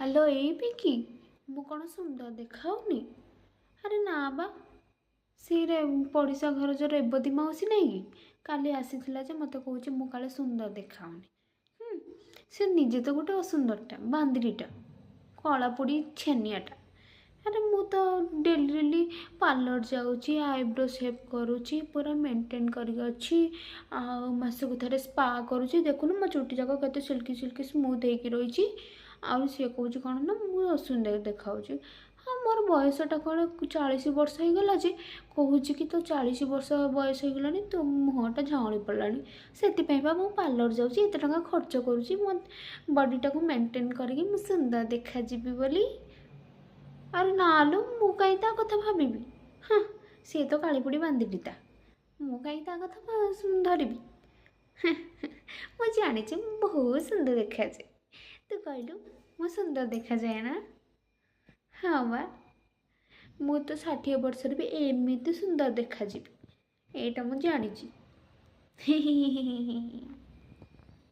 Hello, ଏଇ ପିଙ୍କି, ମୁଁ କ'ଣ ସୁନ୍ଦର ଦେଖାହେଉନି? ଆରେ ନା ବା, ସେ ପଡ଼ିଶା ଘର ଯେଉଁ ରେବତୀ ମାଉସୀ ନାହିଁ କି, କାଲି ଆସିଥିଲା ଯେ ମୋତେ କହୁଛି ମୁଁ କାଳେ ସୁନ୍ଦର ଦେଖାହେଉନି। ସେ ନିଜେ ତ ଗୋଟେ ଅସୁନ୍ଦରଟା, ବାନ୍ଦିରିଟା, କଳା ପୋଡ଼ି ଛେନିଆଟା। ଆରେ ମୁଁ ତ ଡେଲି ଡେଲି ପାର୍ଲର ଯାଉଛି, ଆଇବ୍ରୋ ସେଭ୍ କରୁଛି, ପୁରା ମେଣ୍ଟେନ୍ କରିକି ଅଛି, ଆଉ ମାସକୁ ଥରେ ସ୍ପା କରୁଛି। ଦେଖୁନୁ ମୋ ଚୁଟି ଯାକ କେତେ ସିଲ୍କି ସିଲ୍କି ସ୍ମୁଥ୍ ହେଇକି ରହିଛି। ଆଉ ସିଏ କହୁଛି କ'ଣ ନା ମୁଁ ଅସୁନ୍ଦର ଦେଖାହେଉଛି। ହଁ, ମୋର ବୟସଟା କ'ଣ 40 ବର୍ଷ ହେଇଗଲା ଯେ କହୁଛି କି ତୋ 40 ବର୍ଷ ବୟସ ହେଇଗଲାଣି, ତୋ ମୁହଁଟା ଝାଉଁଳି ପଡ଼ିଲାଣି? ସେଥିପାଇଁ ବା ମୁଁ ପାର୍ଲର ଯାଉଛି, ଏତେ ଟଙ୍କା ଖର୍ଚ୍ଚ କରୁଛି ମୋ ବଡ଼ିଟାକୁ ମେଣ୍ଟେନ୍ କରିକି ମୁଁ ସୁନ୍ଦର ଦେଖାଯିବି ବୋଲି। ଆରେ ନା ଲୋ, ମୁଁ କାହିଁ ତା କଥା ଭାବିବି? ହଁ, ସିଏ ତ କାଳିପୋଡ଼ି ବାନ୍ଦିଲିତା, ମୁଁ କାହିଁ ତା କଥା ଧରିବି? ମୁଁ ଜାଣିଛି ମୁଁ ବହୁତ ସୁନ୍ଦର ଦେଖାଯାଏ। ତୁ କହିଲୁ, ମୁଁ ସୁନ୍ଦର ଦେଖାଯାଏ ନା? ହଁ ବା, ମୁଁ ତ 60 ବର୍ଷରେ ବି ଏମିତି ସୁନ୍ଦର ଦେଖାଯିବି, ଏଇଟା ମୁଁ ଜାଣିଛି।